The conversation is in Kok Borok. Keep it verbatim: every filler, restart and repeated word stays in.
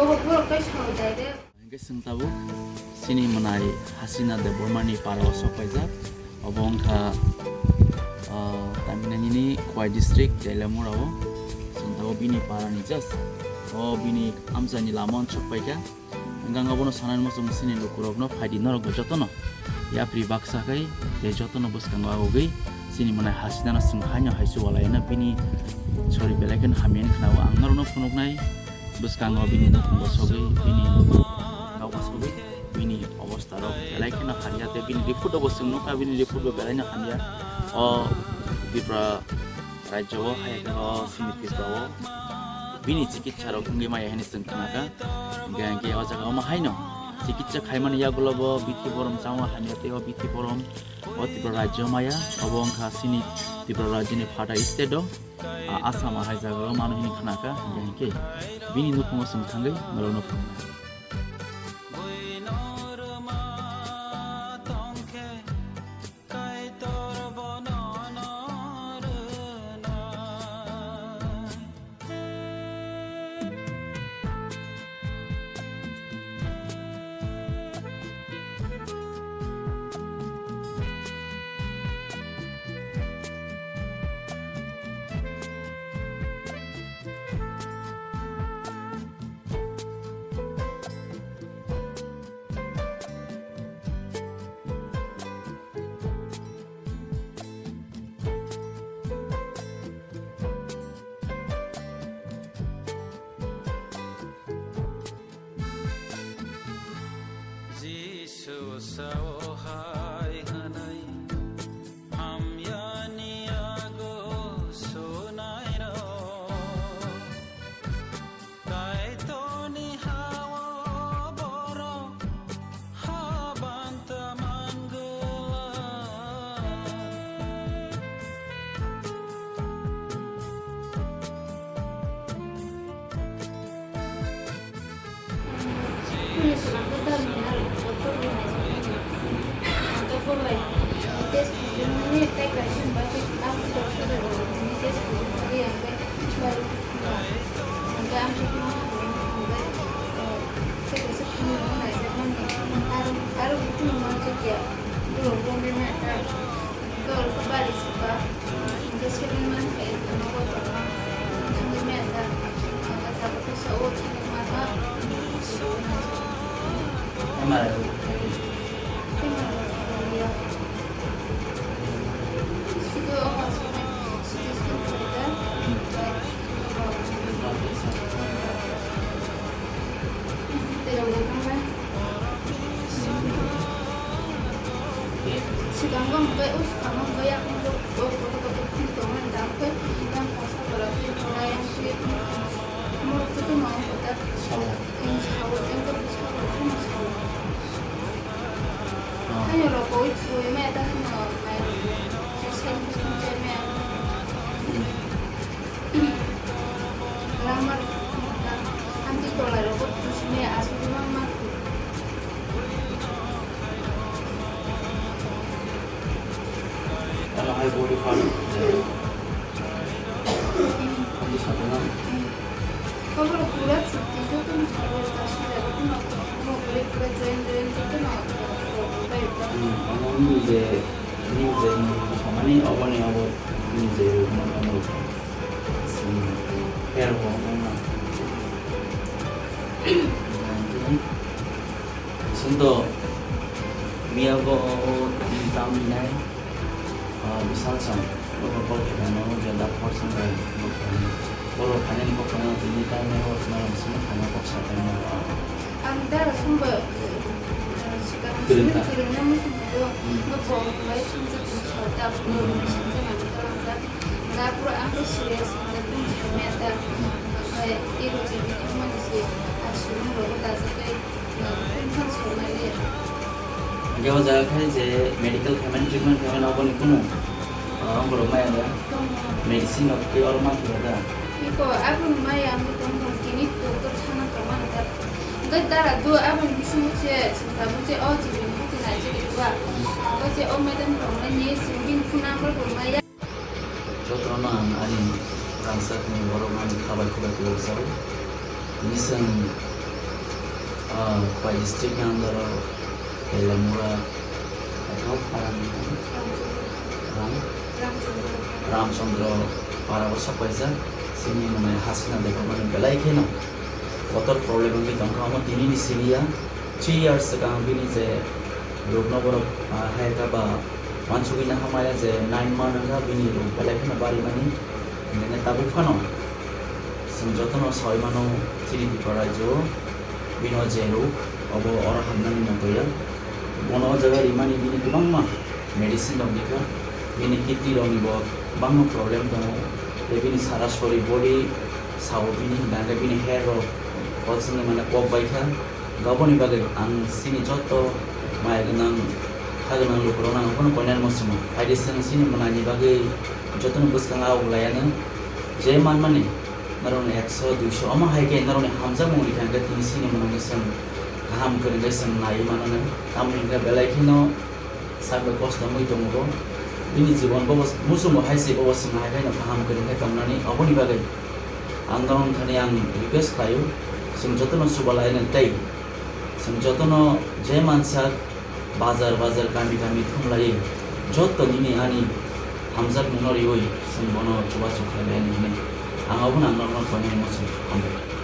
Borok, borok tei sao jai de. Hingke chwng tabuk chini mwnai Hasina Debbarmani para o sok paijak. Obo wngkha, ah, Taminani Khowai district, Teliamura o. Chwng tabuk bini para ni just o bini amchaini lama o sok paikha. Hingke ang obono sanai muchung chini lukurokno phaidi norokbo jotono yapri baksa khai tei jotono bwskango agogwi chini mwnai Hasinano chwng haino hai chuwalaino bini sori belai kheno hamya wngwi khwnao. Ang norokno phunuknai bwskango bini nukhungo sogwi, bini nogo sogwi, bini obostharok belai kheno hamya tei bini report bo chwng nukha, bini report bo belai no hamya. O Tripura rajyo o hai khe o chini Tripura o bini chikitsa rok wngwi maya hwnwi chwng khnakha. Hingke, hingke o jaga omo haino chikitsa khaimani yagulo bo bithi borom chama hamya tei o bithi borom o Tripura rajyo maya. Obo wngkha chini Tripura rajyoni phatai state o, a, Assam o hai jaga o mano hwnwi khnakha. Hingke, hingke bini nukhungo chwng thangwi norokno phunuknai. Jisu sao hai hwnwi hamyani yago sunairok. Kaitorni ha-o borok habanta manglak. Sigango hwnkhe o swkang hwnkhe yakung o kotor kotor phunuk tongmani dam khe yang kasa bara twi tongnai yang twi morok joto no kotor sao. Sao, tei khe bwskango haino sao. Haino rokoi chuwi maya ta haino nai. Khe sen khe sen maya. Langma hamti tolai rogo tusime asugwi mangma. Ano hai body part. Hamti sakna. Khobor pura chuti joto ni sabo ta sida joto no. Mo pura pura join join joto no. Hmm, ano ni je, ni je mo samani obo ni obo ni je mo mo. Hmm, er ho mo na. Sendo, miya bo o tam nai, ah, bisal sam, bo ko kol khe no je da por sam dai, bo ko ni. Boro khani ko ko ni ta ne ho na sim khani ko sa ta ne. Ang da sum ba, sikang sum kirna musu ko, ko ko mai sum sa ta ko mai sum sa na ta. Nga pura ang ko serious, nga pun sumya ta. Ai, iro je ni thangmani se, a sumung rogo ta jakai, nga pun thang sumya le. Hingke o jaga khai je medical payment, treatment payment abo ni kunu, ah, borok maya da. Medicine rok tei oro ma khe da. Iko, abo ni maya ang tong tong tini doctor thana tongmani da. Hingke dara do abo ni bising se, singka bo se o jibini buti nai se khe ba. Ang ko se o madam tongmani se bini phone number bo maya. Jotono ang ani rangchakni borok ani khabai khubai khe rwkjago. Tini chwng Ah, Khowai district ni under o Telamura, ato parang Ram, Ramchandra para o sapaijak. Sini mane hasina dega mane belai kheno kotor problem wngwi tongkha. Omo tini ni siniya three years swkang bini je rukno borok, ah, hai kha ba wansugwi naha maya je nine month wngkha bini ruk belai kheno barimani. Hingkhe tabuk phano chwng jotono saui mano chini Tripura rajyo o bini o je ruk obo oro hamnani motoi ya. Bono o jaga rimani bini kwbangma medicine rok dikha, bini kidney rokni bo kwbangma problem tongo, tei bini sara sori body sao bini hwnka hwnkhe bini hair rok o chwngni mane kok bai kha. Aboni bagwi ang chini joto maya gwnang, kha gwnang lukurokno ang bono koinani muchungo. Phaidi chwng chini mwnaini bagwi jotono bwskango awuk laiano je manmani norokni ekso, duiso omo hai khe norokni hamjakmung rikha hwnkhe tini chini mwnaino chwng kaham kwrwngwi chwng naiwi mano. Tamoni hwnkhe belai kheno sak bai kosto wngwi tongo bo. Bini jibon bobo muchungo hai se bobo chwng hai khe no kaham kwrwng khe tongnani. Oboni bagwi ang norok thani ang request khlaio, chwng jotono chubalai no tei chwng jotono je mansak bazar bazar kami kami thumlaiwi joto nini ani hamjakmungno riwi chwng bono chubachu khlailai hinwi ang obono ang norokno koinani muchung hambai.